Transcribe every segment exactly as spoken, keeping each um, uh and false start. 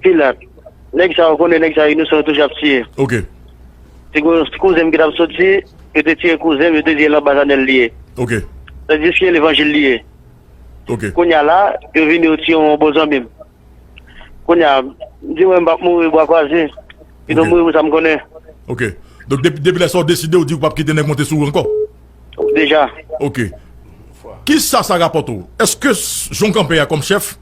Pilat. Nèg sa yo konnen, nèg sa yo inosan, yo toujou ap tiye. Ok. Se kou- kouzen m ki t ap soti, yo te tiye kouzen m, yo te di e nan baz Anèl li ye. Ok. Tandiske levanjil li ye. Ok. Kounye a la, yo vini, yo tiye yon bon zanmi m. Kounye a, m di mwen m p ap mouri bwa kwaze. Pito Ok. mouri pou sa m konnen. Ok. Donk, depi, depi lè sa, w deside, w di w p ap kite nèg monte sou ou ankò? Deja. Ok. Kisa sa rapòte w? Èske s- jan w kanpe a kòm chèf,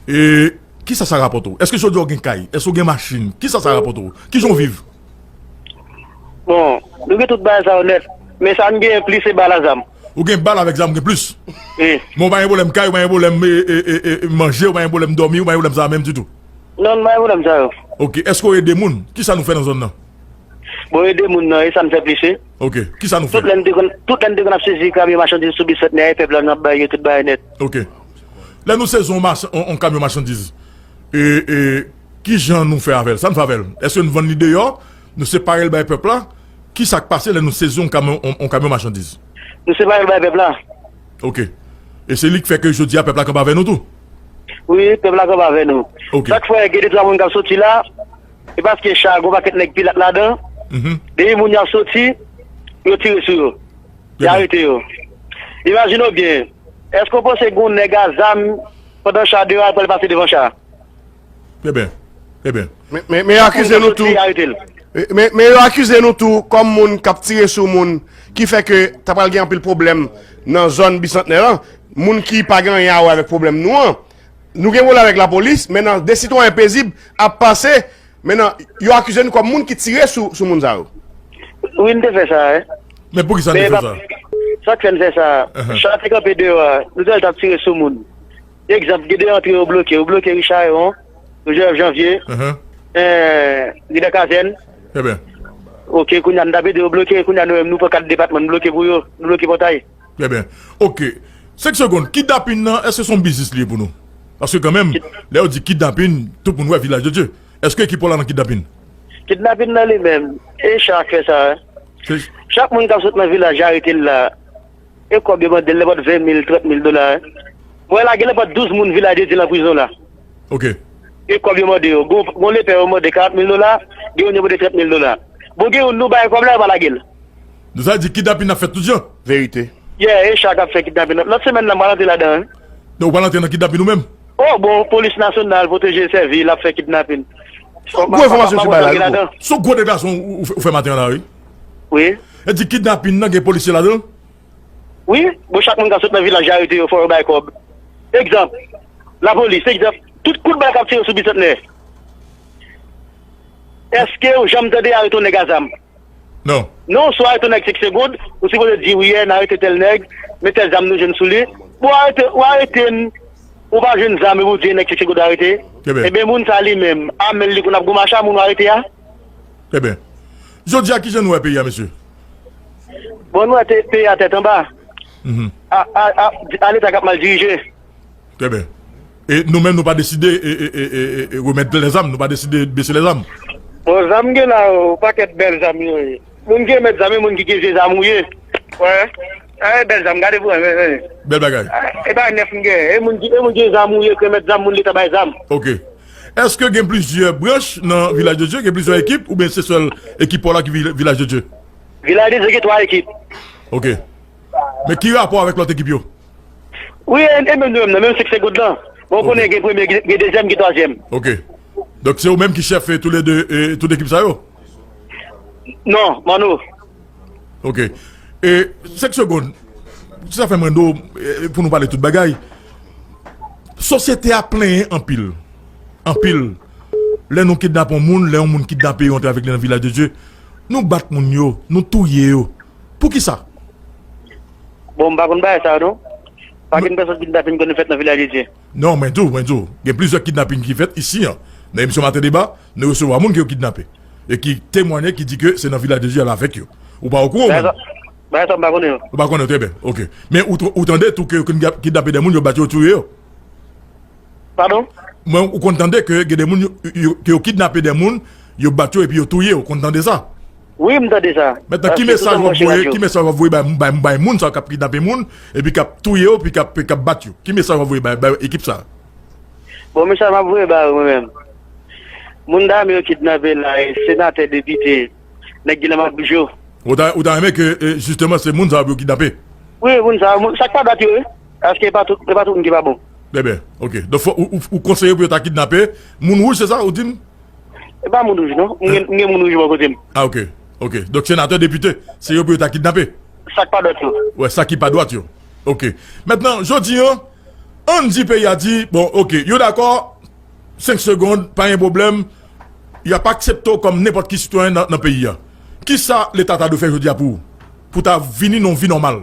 e, kisa sa rapòte w? Èske jodi a w gen kay? Èske w gen machin? Kisa sa rapòte w? Kijan w viv? Bon, nou gen tout bagay sa yo nèt. Men sa n genyen plis se bal a zam. Ou gen bal avèk zam, ou gen plis? Wi. Men w pa gen pwoblèm kay, ou pa gen pwoblèm e, e, e, e, manje, ou pa gen pwoblèm dòmi, ou pa gen pwoblèm sa menm ditou? Non, m pa gen pwoblèm sa yo. Ok, èske w ede moun? Kisa nou fè nan zòn nan? Bon, ede moun nan, e sa n fè plis, wi. Ok, kisa nou fè? Tout lè n te konn, tout lè n te konn ap sezi kamyon machandiz sou bis santnè a, e pèp la n ap bay yo tout bagay nèt. Ok. Lè nou sezi yon mach- yon, yon kamyon machandiz, e, e, kijan nou fè avè l? Sa n fè avè l? Èske n vann li deyò? Nou separe l bay pèp la? Kisa k pase lè nou sezi yon kamyon, yon, yon kamyon machandiz? Nou separe l bay pèp la. Ok. E se li k fè ke jodi a pèp la kanpe avè nou tou? Wi, pèp la kanpe avè nou. Ok. Sa k fè gen de twa moun k ap soti la, e paske cha, gon pakèt nèg pilat ladan. Mhm. Depi moun y ap soti, yo tire sou yo. Y Trè byen. arete yo. Imajine w byen, èske w panse gon nèg a zam pandan cha deyò a pral pase devan cha? Trè byen. Trè byen. Men, men, men yo akize nou tou. Men, men yo akize nou tou kòm moun k ap tire sou moun, ki fè ke ta pral gen anpil pwoblèm nan zòn Bisantnè lan. Moun ki pa gen anyen a wè avèk pwoblèm nou an. Nou gen pwoblèm avèk lapolis, men nan de sitwayen pezib ap pase, men nan, yo akize nou kòm moun ki tire sou, sou moun sa yo. Wi, n te fè sa, wi. Men poukisa n te fè sa? Sa k fè n fè sa, cha te kanpe deyò a, nou te wè l t ap tire sou moun. Egzanp, gen de antre yo bloke, yo bloke Richayon, Jozèf Janvye, eh, Lidè Kazèn. Trè byen. Ok, kounye a n t ap ede yo bloke, kounye a nou menm nou pran kat depatman, n bloke pou yo, n bloke pòtay. Trè byen. Ok. Senk segonn, kidnapin nan, èske se yon biznis li ye pou nou? Paske kanmenm, lè yo di kidnapin, tout moun wè Vilaj de Dye. Èske ekip w la nan kidnapin? Kidnapin nan li menm, e cha k fè sa, wi. Chak moun k ap sot nan vilaj, yo arete l la. E kòb yo mande l, nenpòt ven mil, trant mil dola. Mwen la, gen nenpòt douz moun Vilaj de Dye nan prizon la. Ok. E kòb yo mande yo. Gon, gon lepè yo mande karant mil dola, gen youn yo mande trant mil dola. Bon, gen youn nou bay kòb la, yo pa lage l. Donk, sa vle di kidnapin ap fèt tout jan? Verite. Yeah, e cha k ap fè kidnapin nan. Lòt semèn nan, m pral antre ladan, wi. Donk, ou pral antre nan kidnapin ou menm? Oh, bon, polis nasyonal, pwoteje sèvi, l ap fè kidnapin. Se yon gwo enfòmasyon misye bay la, wi, bro. Se yon gwo deklarasyon ou, ou, ou fè maten an la, wi. Wi. E di kidnapin nan gen polisye ladan l? Wi, bon, chak moun k ap sot nan vilaj, yo arete yo, fò yo bay kòb. Egzanp, lapolis, egzanp, tout kout bal k ap tire sou Bisantnè. Èske ou janm tande yo arete yon nèg a zam? Non. Non, si w arete yon nèg senk segonn, ou sipoze di, wi, n arete tèl nèg, men tèl zam nou jwenn sou li. Bon, ou arete, ou arete n, ou pa jwenn zam, epi ou di nèg senk segonn arete. Trè byen. Ebyen, moun sa li menm, a men l li konn ap gwo mache a moun ou arete a? Trè byen. Jodi a, kijan nou wè peyi a, mesye? Bon, nou wè te- peyi a tèt anba. Mhm. A, a, a, a Leta k ap mal dirije. Trè byen. E nou menm, nou pa deside e, e, e, e, e, remèt lèzam, nou pa deside bese lèzam. Bon, zam gen la, yon pakèt bèl zam yo ye. Moun ki remèt zam, e moun ki gen vye zam ou ye. Wè. A, e bèl zam, gade pou wè, men, men. Bèl bagay. A, e pa nèf m gen. E moun ki, e moun ki gen zam ou ye, ki remèt zam, moun Leta bay zam. Ok. Èske gen plizyè branch nan Vilaj de Dye, gen plizyè ekip, oubyen se sèl ekip pa w la ki Vi- Vilaj de Dye? Vilaj de Dye gen twa ekip. Ok. Men ki rapò avèk lòt ekip yo? Wi, e, e menm nou menm nan, menm senk segonn lan. Bon, ou konnen gen premye, gen, gen dezyèm, gen twazyèm. Ok. Donk, se ou menm ki chèf, e, tou le de, e, tout ekip sa yo? Non, Mano. Ok. E, senk segonn. Sa fè mwen do, e, pou nou pale tout bagay. Sosyete a plenyen anpil. Anpil. Lè nou kidnape yon moun, lè yon moun kidnape yo antre avèk li nan Vilaj de Dye, nou bat moun yo, nou touye yo. Poukisa? Bon, m pa konn bagay sa yo, non. Pa gen pèsonn kidnapin konn fèt nan Vilaj de Dye. Non, mwen di w, mwen di w, gen plizyè kidnapin ki fèt isi an. Nan emisyon Maten Deba, nou resevwa moun ke yo kidnape. E ki temwaye, ki di ke se nan Vilaj de Dye y al avèk yo. Ou pa okouran ou menm? Bagay sa, bagay sa m pa konnen yo. Ou pa konnen, trè byen, ok. Men ou, ou tande tou ke yo konn kidnape de moun, yo bat yo, yo touye yo? Padon? Mwen, ou konn tande ke gen de moun, yo, yo, ke yo kidnape de moun, yo bat yo epi yo touye, ou konn tande sa? Wi, m tande sa. Mentnan, ki mesaj w ap voye, ki mesaj w ap voye bay, bay, bay moun sa yo k ap kidnape moun, epi k ap touye yo, epi k ap, k ap bat yo? Ki mesaj w ap voye bay, bay ekip sa? Bon, mesaj m ap voye ba yo, mwen menm. Moun dam yo kidnape la, e senatè, depite, nèg ki nan mabouj yo. Ou ta, ou ta renmen ke, e, jisteman, se moun sa yo pou yo kidnape? Wi, moun sa yo, moun, sa k pa dwat yo, wi. Paske e pa tout, e pa tout moun ki pa bon. Trè byen, ok. Donk, fò, ou, ou, ou konseye pou yo ta kidnape moun wouj, se sa ou di m? E pa moun wouj, non. M gen, m gen moun wouj bò kote m. Ah, ok, ok. Donk, senatè, depite, se yo pou yo ta kidnape? Sa k pa dwat yo. Wè, sa ki pa dwat yo. Ok. Mentnan, jodi a, ann di peyi a di, bon, ok, yo dakò, senk segonn, pa gen pwoblèm, y ap aksepte w kòm nenpòt ki sitwayen nan, nan peyi a. Kisa Leta ta dwe fè jodi a pou ou? Pou ta vini nan yon vi nòmal?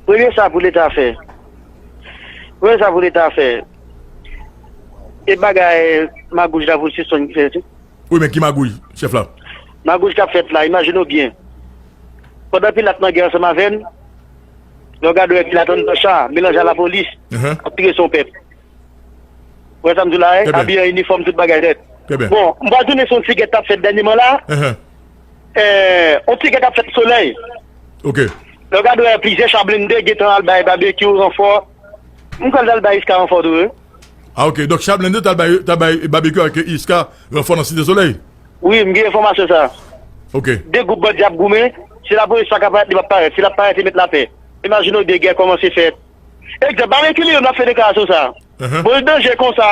Premye sa pou Leta fè. Premye sa pou Leta fè. E bagay magouj la pou l sispann fè tou. Wi, men ki magouj, chèf la? Magouj k ap fèt la, imajine w byen. Pandan Pilat nan gè ansanm avè n, lè w gade wè Pilat anndan cha, melanje a lapolis, ap tire san pèp. Ou wè sa m di w la, abiye an inifòm, tout bagay nèt. Bon, m pral tounen sou yon ti gè k t ap fèt dènyèman la. Eh, yon ti gè k ap fèt Solèy. Lè w gade wè plizyè cha blende gentan al bay Babekyou ranfò. M kwè l t al bay Iska ranfò tou, wi. Ah, ok. Donk, cha blende t al bay, t al bay Babekyou ak Iska ranfò nan Site Solèy? Wi, m gen enfòmasyon sa. Ok. De gwoup bandi ap goumen. Si lapolis pa ka parèt, li p ap parèt. Si l ap parèt, li met lapè. Imajine w byen, gè kòmanse fèt. Egzanp, Babekyou li menm l ap fè deklarasyon sa. Bon, li danje konsa,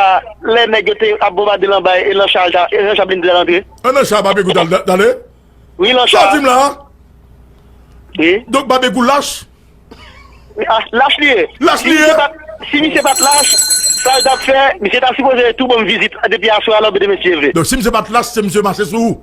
lè nèg yo te ap bonbade l anba e nan cha, e nan cha blende l antre. An nan cha Babekyou t al, t ale? Wi, nan cha. Sa w di m la? Wi. Donk, Babekyou lach? Ah, lach li ye. Lach li ye. Si misye pa t, si misye pa t lach, sa l t ap fè, misye ta sipoze tou ban m vizit depi aswè a, lè demen si Dye vle. Donk, si misye pa t lach, se misye mache sou ou?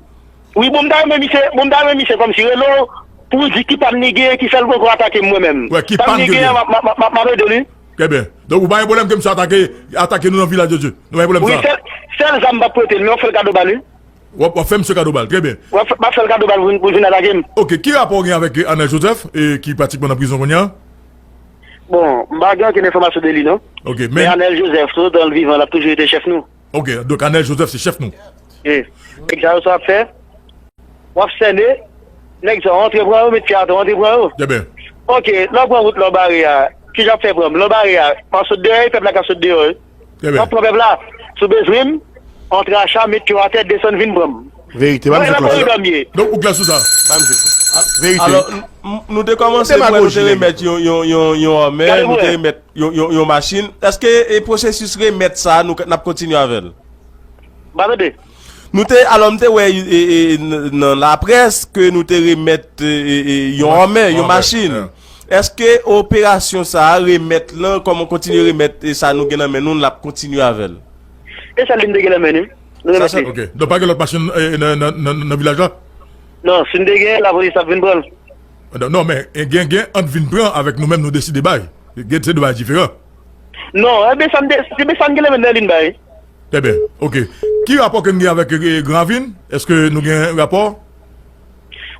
Wi, bon, m ta renmen misye, bon, m ta renmen misye kòmsi rele w pou w di ki pàn li genyen ki fè l poko atake m mwen menm. Wè, ki pàn li genyen, m ap, m ap, m ap, m ap ede li. Trè byen. Donk, ou pa gen pwoblèm ke misye atake, atake nou nan Vilaj de Dye? Nou pa gen pwoblèm sa? Wi, sèl, sèl zam m p ap prete l, men w ap fè l kado bal, wi. W ap, w ap fè misye kado bal, trè byen. W ap fè, m ap fè l kado bal pou, pou l vin atake m. Ok, ki rapò w gen avèk, eh, Arnel Joseph, eh, ki pratikman nan prizon kounye a? Bon, m pa gen okenn enfòmasyon de li, non. Ok, men, men Arnel Joseph, toutotan l vivan, l ap toujou rete chèf nou. Ok, donk Arnel Joseph se chèf nou. Wi. Nèg sa yo sa ap fè, w ap sène, nèg sa yo antre pran yo, met fè atò, antre pran yo. Trè byen. Ok, lè w pran wout lè w bare a, kijan w ap fè pran m? Lè w bare a, w ap sot deyò, e pèp la k ap sot deyò, wi. Trè byen. W ap pran pèp la, si w bezwen m, antre a cha, met pye w atè, desann vin pran m. Verite, ba m sou klòch. Donk, ou klè sou sa? Ba m sou klòch. Verite. Alò, n-, n-, nou te kòmanse pou nou te remèt yon, yon, yon, yon anmè, nou te remèt yon, yon, yon machin. Èske, e, pwosesis remèt sa a, nou, n ap kontinye avè l? M pa tande. Nou te, alò, m te wè, e, e, n-, nan laprès ke nou te remèt, e, e, e, yon anmè, yon machin. Èske operasyon sa a, remèt lan, kòman kontinye remèt, e, sa nou gen nan men nou, l ap kontinye avè l? E sèl li n te gen nan men nou. Nou remèt li. Ok. Donk, pa gen lòt machin, e, nan, nan, nan, nan vilaj la? Non, si n te gen, lapolis t ap vin pran l. Non, non, men, e, gen, gen ant vin pran avèk nou menm, nou deside bay. Gen, se de bagay diferan. Non, enben sa n te, enben sa n gen nan men n, li n bay. Trè byen, ok. Ki rapò ke n gen avèk, e, Gran Ravin? Èske nou gen rapò?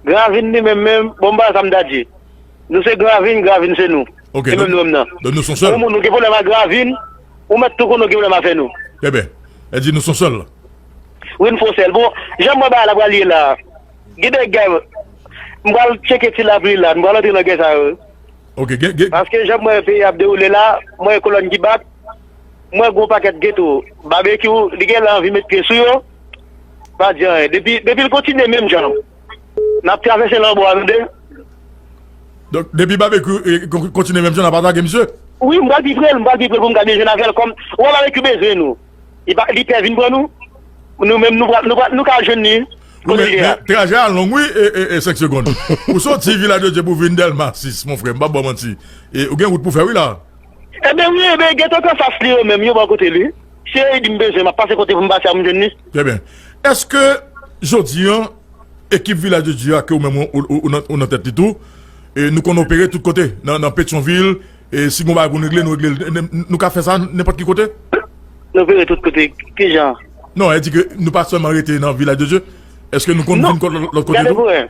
Gran Ravin li menm menm, bon, m pa sa m ta di. Nou se Gran Ravin, Gran Ravin se nou. Ok, se menm nou menm nan. Donk nou se yon sèl. Yon moun nou gen pwoblèm ak Gran Ravin, ou mèt tou konnen w gen pwoblèm avè nou. Trè byen. Sa di nou se yon sèl. Wi, n fè yon sèl. Bon, jan m wè bagay la pral ye la, gen de gè, m pral tcheke ti lapli la, m pral antre nan gè sa yo. Ok, gen, gen. Paske jan m wè peyi a ap dewoule la, m wè kolòn ki bat, m wè gwo pakèt geto, Babekyou, li genlè anvi met pye sou yo, pa di anyen. Depi, depi l kontinye menm jan, n ap travèse lanmò a, tande. Donk, depi Babekyou, e, kon-, kontinye menm jan, n ap atake misye? Wi, m pral pi pre l, m pral pi pre l pou m ka byen jwenn avè l, kòm, ou wè Babekyou bezwen nou. Li pa, li pè vin pran nou. Nou menm, nou pral, nou pral, nou ka jwenn li. Wi, men, men trajè a long, wi, e, e, e, senk segonn. Ou soti Vilaj de Dye pou vin Dèlma sis, mon frè, m p ap ba w manti. E, ou gen wout pou fè, wi, la. Enben, wi, enben, gentan k anfas li yo menm, yo bò kote li. Si e di m bezwen, m ap pase kote pou m pase a pou m jwenn li. Trè byen. Èske, jodi a, ekip Vilaj de Dye a, ke ou menm ou, ou, ou nan, ou nan tèt li tou, e nou konn opere tout kote, nan, nan Petyonvil, e si gon bagay pou n regle, nou regle l. N-, n-, nou ka fè sa nenpòt ki kote? Nou opere tout kote. Kijan? Non, e di ke nou pa sèlman rete nan Vilaj de Dye. Èske nou konn vin lòt kote tou? Gade pou wè.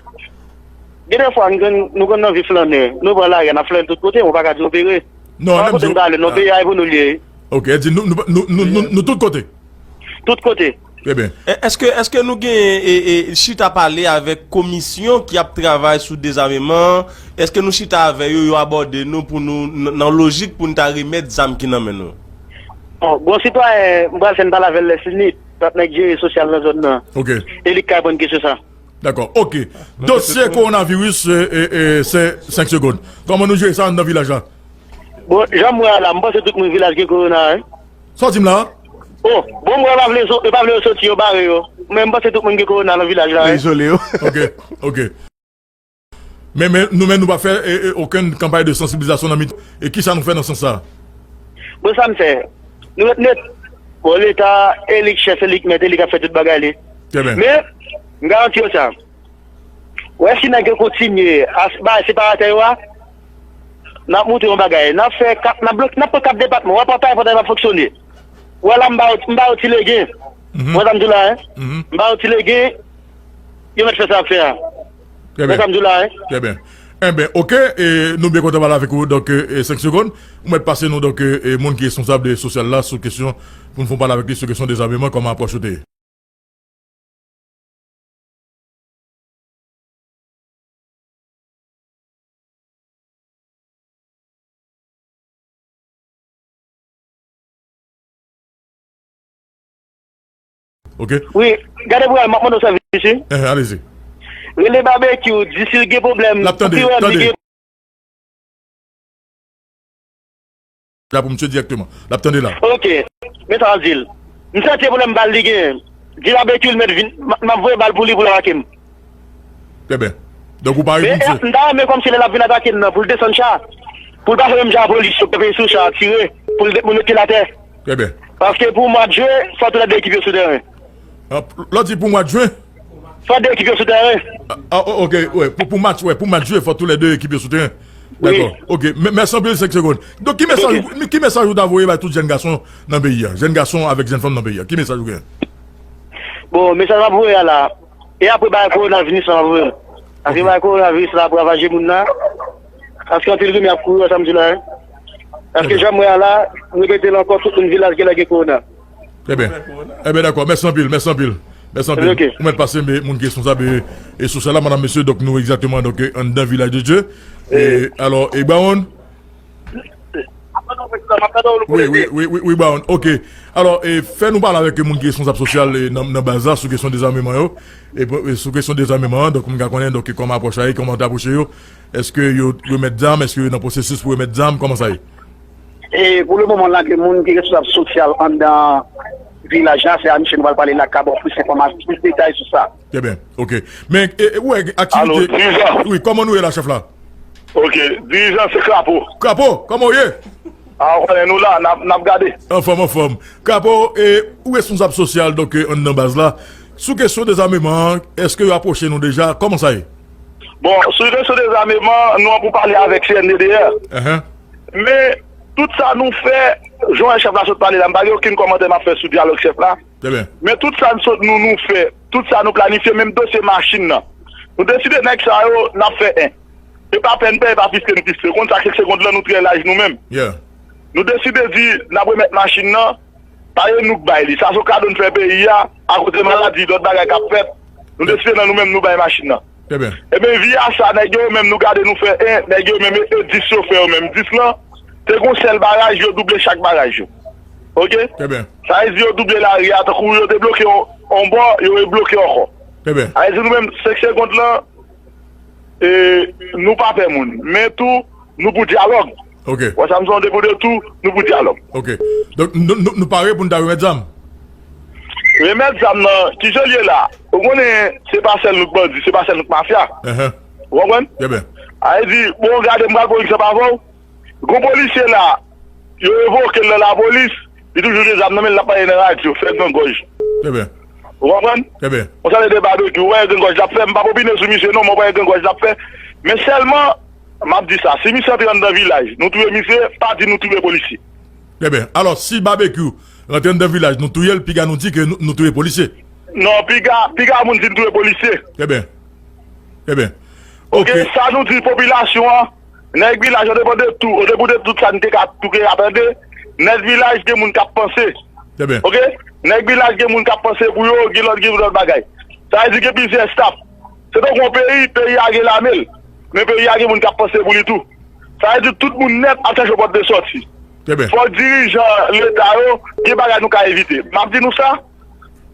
Gen de fwa, nou konn, nou konn anvi flannen. Nou pran lari a, n ap flannen tout kote, ou pa ka di nou opere. Non, pa kote nou prale, non, peyi a e pou nou l ye. Ok, e di nou, nou, nou, nou, nou, nou tout kote. Tout kote. Trè byen. E, èske, èske nou gen, e, e, chita pale avèk komisyon ki ap travay sou dezameman? Èske nou chita avè yo, yo abòde nou pou nou, n-, nan lojik pou n ta remèt zam ki nan men nou? Bon, bon sitwayen, m pral fè n pale avè l lè si nit. Sa ap nèg jere sosyal nan zòn nan. Ok. E li k ka reponn kesyon sa. Dakò, ok. Dosye kowonaviris, e, e, e, se senk segonn. Kòman nou jere sa anndan vilaj la? Bon, jan m wè a la, m panse tout moun vilaj gen kowona, wi. Sa w di m la? Oh, bon, mwen pa vle, yo pa vle yo soti, yo bare yo. Men m panse tout moun gen kowona nan vilaj la, wi. Yo izole yo. Ok, ok. Men, men nou menm, nou pa fè, e, e, okenn kanpay de sansibilizasyon nan mitan. E kisa nou fè nan sans sa? Bon, sa n fè? Nou ret net. Bon, Leta, e li k chèf, e li k mèt, e li k ap fè tout bagay li. Trè byen. Men, m garanti w sa. Wè si nèg yo kontinye a bay separatè yo a, n ap montre yon bagay. N ap fè kat, n ap bloke, n ap pran kat depatman. W ap wè pa fòt pa ap fonksyone. Wè la, m ba yo, m ba yo ti legen. Wè sa m di w la, en? M ba yo ti legen, yo mèt fè sa y ap fè a. Trè byen. Wè sa m di w la, en? Trè byen. Enben, ok, e, nou byen kontan pale avèk ou, donk, e, senk segonn. Ou mèt pase nou, donk, e, e, moun ki responsab de sosyal la sou kesyon, pou n fè yon pale avèk li sou kesyon dezameman, kòman apwòch ou te ye. Ok. Wi, gade pou w, m ap mande w sèvis, wi. Eh, alezi. Rele Babekyou, di si l gen pwoblèm. L ap tande, tande. La pou misye dirèkteman. L ap tande la. Ok. Men sa w di l. M santi e pwoblèm bal li genyen. Di Babekyou l mèt vin. M, m ap voye bal pou li pou l atake m. Trè byen. Donk ou pare pou misye. M ta renmen kòmsi lè l ap vin atake m nan, pou l desann cha. Pou l pa fè menm jan a polis yo, kanpe sou cha, tire, pou l de-, pou l mete l atè. Trè byen. Paske pou mwa de jen, fò tou lè de ekip yo sou tèren. Ah, lè w di pou mwa de jen? Fò de ekip yo sou tèren. Ah, ah, ok, wè, pou, pou match, wè, pou match jwe, fò tou lè de ekip yo sou teren. Wi. Dakò. Ok, mè-, mèsi anpil, senk segonn. Donk, ki mesaj, ok, ou, ki mesaj ou ta voye bay tout jèn gason nan peyi a? Jèn gason avèk jèn fanm nan peyi a. Ki mesaj ou gen? Bon, mesaj m ap voye a la. E apre bagay kowonaviris la, m ap voye l. Paske, ok, bagay kowonaviris la ap ravaje moun nan. Paske anpil rimè ap kouri, wè sa m di la, en. Paske, ok, jan m wè a la, m repete l ankò, tout moun vilaj genlè gen kowona. Trè byen. Enben, dakò. Mèsi anpil, mèsi anpil. Mèsi anpil. Ok. Ou mèt pase, men moun ki responsab e, e sou sa la, madam, mesye, donk nou egzakteman, donk, e, anndan Vilaj de Dye. E, alò, e Baron? Wi, wi, wi, wi, wi, Baron. Ok. Alò, e, fè nou pale avèk moun ki responsab sosyal, e, nan, nan baz la sou kesyon dezameman yo. E, e sou kesyon dezameman an, donk, m ka konnen, donk, kòman apwòch la ye, kòman w te apwoche yo. Èske yo remèt zam? Èske yo nan pwosesis pou remèt zam? Kòman sa ye? E pou le moman la, gen moun ki responsab sosyal anndan vilaj la, se a misye nou pral pale la, ka ba w plis enfòmasyon, plis detay sou sa. Trè byen, ok. Men, e, e, ou wè, aktivite. Alo, dirijan. Wi, kòman nou ye la, chèf la? Ok, dirijan, se Krapo. Krapo, kòman w ye? A, ou konnen nou la, n ap, n ap gade. Anfòm, anfòm. Krapo, e, ou responsab sosyal, donk, e, anndan baz la. Sou kesyon dezameman an, èske yo apwoche nou deja? Kòman sa ye? Bon, sou kesyon dezameman, nou an pou pale avèk C N D D R. Ahan. Men, tout sa nou fè, jan chèf la sot pale la, m pa gen okenn kòmantè m ap fè sou dyalòg chèf la. Trè byen. Men tout sa n sot nou, nou fè, tout sa nou planifye, menm dosye machin nan. Nou deside nèg sa yo, n ap fè en. E pa pèn pè, e pa fis ke n fis. Konn sa, kèk segonn lan, nou trè laj nou menm. Yeah. Nou deside di, n ap remèt machin nan, pa e nou k bay li. Sa se yon kado n fè peyi a, akoz de maladi, lòt bagay k ap fèt. Nou deside nan nou menm, nou bay machin nan. Trè byen. Ebyen, via sa, nèg yo menm, nou gade, nou fè en, nèg yo menm, e, e dis yo fè yo menm. Dis lan, te gon sèl baraj, yo double chak baraj yo. Ok? Trè byen. Sa vle di yo double lari a, tankou yo te bloke yon, yon bò, yo rebloke ankò. Trè byen. Sa vle di nou menm, senk segonn lan, e, nou pa pè moun. Men tou, nou pou dyalòg. Ok. Wè sa m di w, depi de tou, nou pou dyalòg. Ok. Donk, nou, nou, nou pare pou n ta remèt zam? Remèt zam nan, kijan l ye la? Ou konnen, se pa sèl nou k bandi, se pa sèl nou k mafya. Ahan. Ou konprann? Trè byen. Sa vle di, bon, gade, m pral pran egzanp avè w. Gon polisye la, yo revoke l nan lapolis, li toujou gen zam nan men l, l ap pale nan radyo, fè grangòj. Trè byen. Ou konprann? Trè byen. Konsa l ede Babekyou, ou wè grangòj l ap fè, m p ap opine sou misye non, men ou wè grangòj l ap fè. Men sèlman, m ap di sa, si misye antre anndan vilaj, nou touye misye, pa di nou touye polisye. Trè byen. Alò, si Babekyou rantre anndan vilaj, nou touye l, piga nou di ke nou, nou touye polisye. Non, piga, piga moun di n touye polisye. Trè byen. Trè byen. Ok, ok. Sa nou di popilasyon an, nèg vilaj, o depan de tou, o depan de tout sa n te ka, tou te ka tande, nèg vilaj gen moun k ap panse. Trè byen. Ok? Nèg vilaj gen moun k ap panse pou yo, gen lòt, gen lòt bagay. Sa vle di gen plizyè staf. Se tankou yon peyi, peyi a gen lame l. Men peyi a gen moun k ap panse pou li tou. Sa vle di tout moun nèt ap chache yon pòt de sòti. Trè byen. Fòk dirijan Leta yo, gen bagay nou ka evite. M ap di nou sa,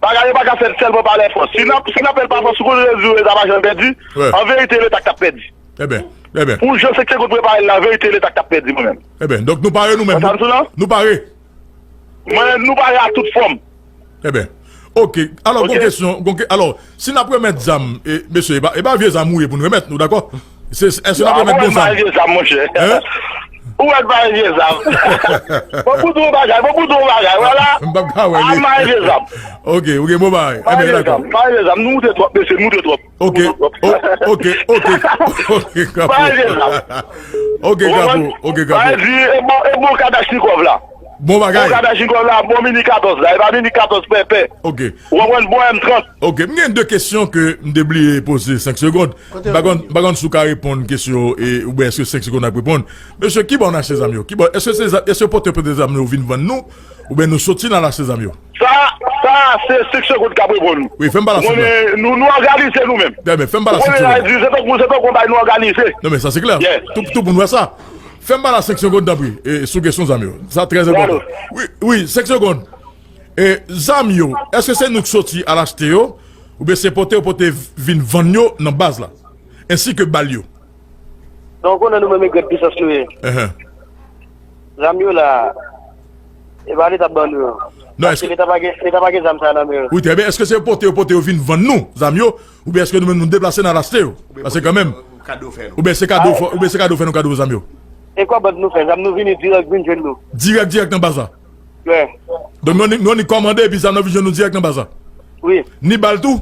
Bagay yo pa ka fèt sèlman pa lèfòs. Si n ap, si n ap fè l pa fòs, ou konn rezilta pa janm pèdi. An verite, Leta k t ap pèdi. Ebyen, ebyen. Pou jan Senk Segonn prepare l la, an verite, Leta k t ap pèdi, mwen menm. Ebyen, donk nou pare nou menm. Konprann sa m di w la? Nou pare. Mwen, nou pare a tout fòm. Ebyen. Ok. Alò, gon kesyon, gon ke, alò, si n ap remèt zam, e, mesye, e pa, e pa vye zam ou ye pou n remèt, nou dakò? Se, èske n ap remèt bon zam? Ou wè m pa vye zam, monchè. Hein? Ou wè m pa vye zam. Bon, pou di w bagay, bon, pou di w bagay, wala. M p ap ka wè li. M pa vye zam. Ok, ok, bon bagay. Ebyen, dakò. M pa vye zam, m pa vye zam. Nou moute twòp, mesye, nou moute twòp. Ok, o-, ok, ok, ok, Kapo. Ok, Kapo, ok, Kapo. Sa vle di, e bon, e bon Kalachnikov la. Bon bagay. Bon Kalachnikov la, bon mini katòz la, e pa mini katòz pèpè. Ok. Ou konprann, bon M trant. Ok, m gen de kesyon ke m te bliye poze, Senk Segonn. M pa konn, m pa konn si w ka reponn kesyon, e, oubyen èske Senk Segonn ap reponn. Mesye, kibò n achte zam yo? Kibò, èske se za-, èske pote, pote zam yo vin vann nou? Oubyen nou soti n al achte zam yo? Sa, sa, se Senk Segonn k ap reponn. Wi, fè m pale a Senk Segonn. Nou, nou òganize nou menm. Trè byen, fè m pale a Senk Segonn. Ou konnen la, se tankou, se tankou yon bagay nou òganize. Non, men sa se klè. Tou, tou pou n wè sa. Fè m pale a Senk Segonn, tanpri, e, sou kesyon zam yo. Sa trè enpòtan. Wi, wi, Senk Segonn. E, zam yo, èske se nou k soti al achte yo, oubyen se pote yo pote vin vann yo nan baz la, ensi ke bal yo? Donk, ou konnen nou menm e grèt pisans nou ye. Zam yo la, e pa Leta k ban nou yo. Non, paske Leta pa gen, Leta pa gen zam sa nan men yo. Wi, trè byen. Èske se pote yo, pote yo vin vann nou zam yo, oubyen èske nou menm nou deplase n al achte yo? Paske kanmenm, oubyen se kado fè nou, oubyen se kado fè nou kado zam yo? E kòman nou fè? Zam nou vini dirèk vin jwenn nou. Dirèk, dirèk nan baz la? Wi. Donk, nou ni, nou ni kòmande epi zam nan vin jwenn nou dirèk nan baz la? Wi. Ni bal tou?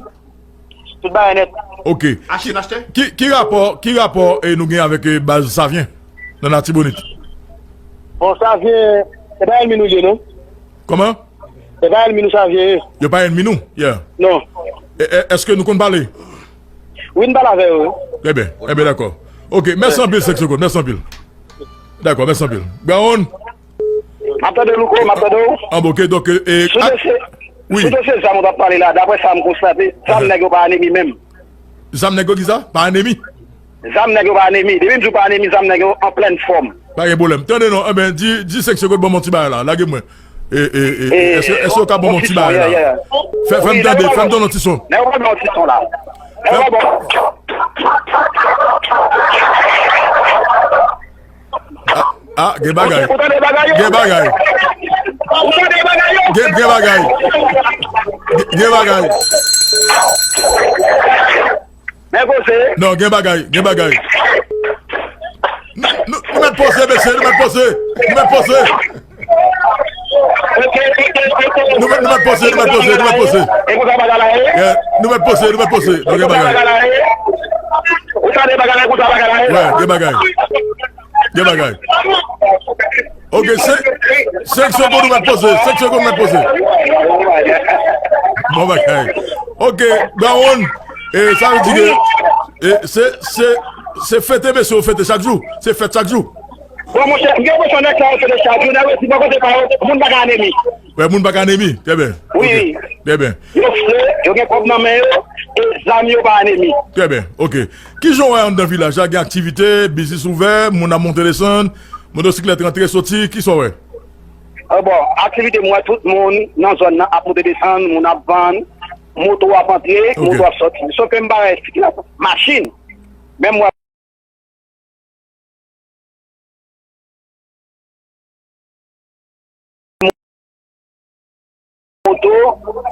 Tout bagay nèt. Ok. Achte, n achte. Ki, ki rapò, ki rapò, e, nou gen avèk, e, baz Savyen nan Latibonit? Bon, Savyen, se pa ènmi nou ye, non? Kòman? Se pa ènmi nou Savyen ye. Yo pa ènmi nou? Yeah. Non. E, e, èske nou konn pale? Wi, n pale avè yo, wi. Trè byen, trè byen, dakò. Ok, mèsi anpil, Senk Segonn, mèsi anpil. Dakò, mèsi anpil. Gawon? M ap tande Louko, m ap tande w. Ah, bon, ok, donk, e, sou dosye, wi, sou dosye zam ou t ap pale la, daprè sa m konstate, zam nèg yo pa anemi menm. Zam nèg yo ki sa? Pa anemi? Zam nèg yo pa anemi. Depi m di w pa anemi, zam nèg yo an plèn fòm. Pa gen pwoblèm. Tande non, enben, di, di Senk Segonn ban m yon ti bagay la. Lage mwen. E, e, e, èske, èske w ka ban m yon ti bagay la? Fè, fè m tande, fè m tande yon ti son. Nèg yo pa ban yon ti son la. Nèg yo pa ban. Ah, ah, gen bagay. Ou tande bagay yo? Gen bagay. Ou tande bagay yo? Gen, gen bagay. Gen, gen bagay. Men poze. Non, gen bagay, gen bagay. Nou, nou, nou mèt poze, mesye, nou mèt poze. Nou mèt poze. Nou mèt, nou mèt poze, nou mèt poze, nou mèt poze. E konsa bagay la ye? Yeah, nou mèt poze, nou mèt poze. Non, gen bagay. Ou tande bagay la, e konsa bagay la ye? Yeah, gen bagay. Gen bagay. Ok, senk, senk segonn ou mèt poze. Senk segonn ou mèt poze. Bon bagay. Ok, Gawon, e, sa vle di ke, e, se, se, se fete, mesye, yo fete chak jou. Se fèt chak jou. Bon, monchè, m gen enpresyon nèg sa yo fete chak jou, nèg yo di bò kote pa yo, moun pa ka anemi. Wè, moun pa ka anemi. Trè byen. Wi. Ok. Trè byen. Yo fre, yo gen kòb nan men yo, e zam yo pa anemi. Trè byen, ok. Kijan w wè anndan vilaj la? Gen aktivite, biznis ouvè, moun ap monte desann, motosiklèt rantre soti, kisa w wè? Ah, bon, aktivite m wè tout moun nan zòn nan ap monte desann, moun ap vann, moto ap antre, ok, moto ap soti. Sof ke m pa wè sikilasyon machin. Men m wè moto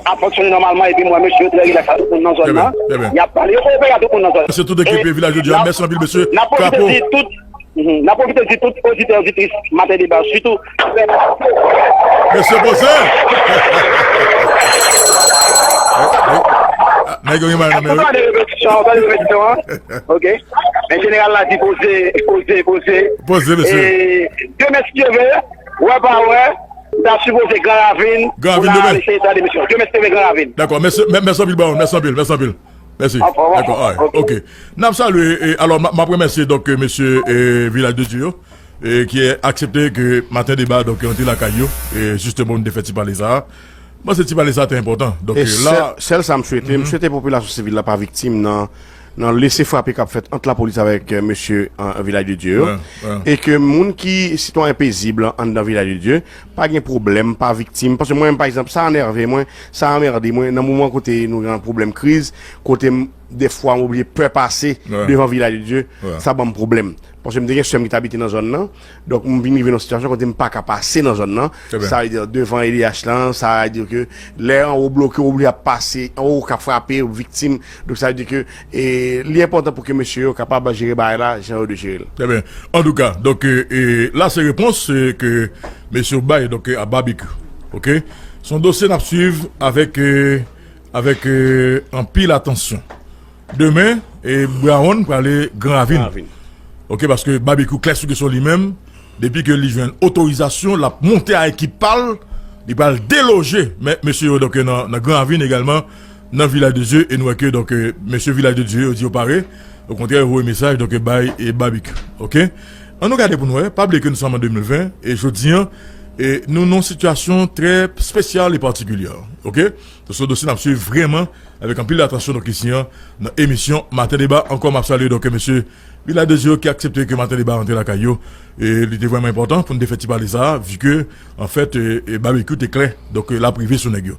ap fonksyone nòmalman, epi m wè mesye yo trè rilaks ak tout moun nan zòn nan. Trè byen, trè byen. Y ap pale, yo koopere ak tout moun nan zòn nan. Mèsi tout ekip Vilaj Jodi a, mèsi anpil mesye. N ap pwofite di tout, mhm, n ap pwofite di tout oditè, oditris Maten Deba, sitou. Mesye poze! Nèg yo gen bagay nan men yo. Ou tande repetisyon an, ou tande repetisyon an? Ok. Men jeneral la di poze, poze, poze. Poze, mesye. E demen, si Dye vle, wè pa wè, m ta sipoze Gran Ravin, Gran Ravin pou n al eseye tande misyon. Demen, si Dye vle, Gran Ravin. Dakò, mèsi, mè-, mèsi anpil, Brown, mèsi anpil, mèsi anpil. Mèsi. Dakò, alright, ok. N ap salye, e, alò, m a-, m ap remèsye, donk, mesye, e, Vilaj de Dye yo, e, ki aksepte ke Maten Deba, donk, rantre lakay yo, e, jisteman, nou te fè ti pale sa a. Bon, se ti pale sa a te enpòtan. Donk, e, la, sèl, sèl sa m swete, m swete popilasyon sivil la pa viktim nan nan lese frape k ap fèt ant lapolis avèk, euh, mesye an, an Vilaj de Dye yo, e ke moun ki sitwayen pezib anndan Vilaj de Dye pa gen pwoblèm, pa viktim. Paske mwen menm, pa egzanp, sa anève mwen, sa anmède mwen nan moman kote nou gen pwoblèm kriz, kote m, defwa m oblije pè pase devan Vilaj de Dye, sa ban m pwoblèm. Paske m te gen sè m ki t abite nan zòn nan, donk m vin rive nan yon sitiyasyon kote m pa ka pase nan zòn nan. Sa vle di devan E D H lan, sa vle di ke lè anwo bloke, w oblije ap pase, anwo ka frape, w viktim. Donk sa vle di ke, e, li enpòtan pou ke mesye yo kapab jere bagay la jan yo dwe jere l. Trè byen. Antouka, donk, e, e, la se repons, e, ke mesye yo bay, donk, e, a Babekyou. Oke? Se yon dosye n ap swiv avèk, e, avèk, e, anpil atansyon. Demen, e, Brown prale Gran Ravin. Gran Ravin. Oke, paske Babekyou klè sou kesyon li menm. Depi ke li jwenn otorizasyon, l ap monte a ekip pa l. Li pral deloje men, mesye yo, donk, nan, nan Gran Ravin egalman, nan Vilaj de Dye. E nou wè ke, donk, e, mesye Vilaj de Dye yo di yo pare. Okontrè, yo voye mesaj, donk, e, bay, e, Babekyou. Oke? Ann nou gade pou nou wè. Pa bliye ke nou sòm an de mil ven, e jodi an, e nou nan yon sitiyasyon trè espesyal e patikilye. Oke? Se yon dosye n ap swiv vrèman avèk anpil atansyon, donk, isi an, nan emisyon Maten Deba. Ankò, m ap salye, donk, mesye Vilaj de Dye yo ki aksepte ke Maten Deba rantre lakay yo. E li te vrèman enpòtan pou n te fè ti pale sa a, vi ke, anfèt, e, e Babekyou te klè, donk, e, l ap rive sou nèg yo.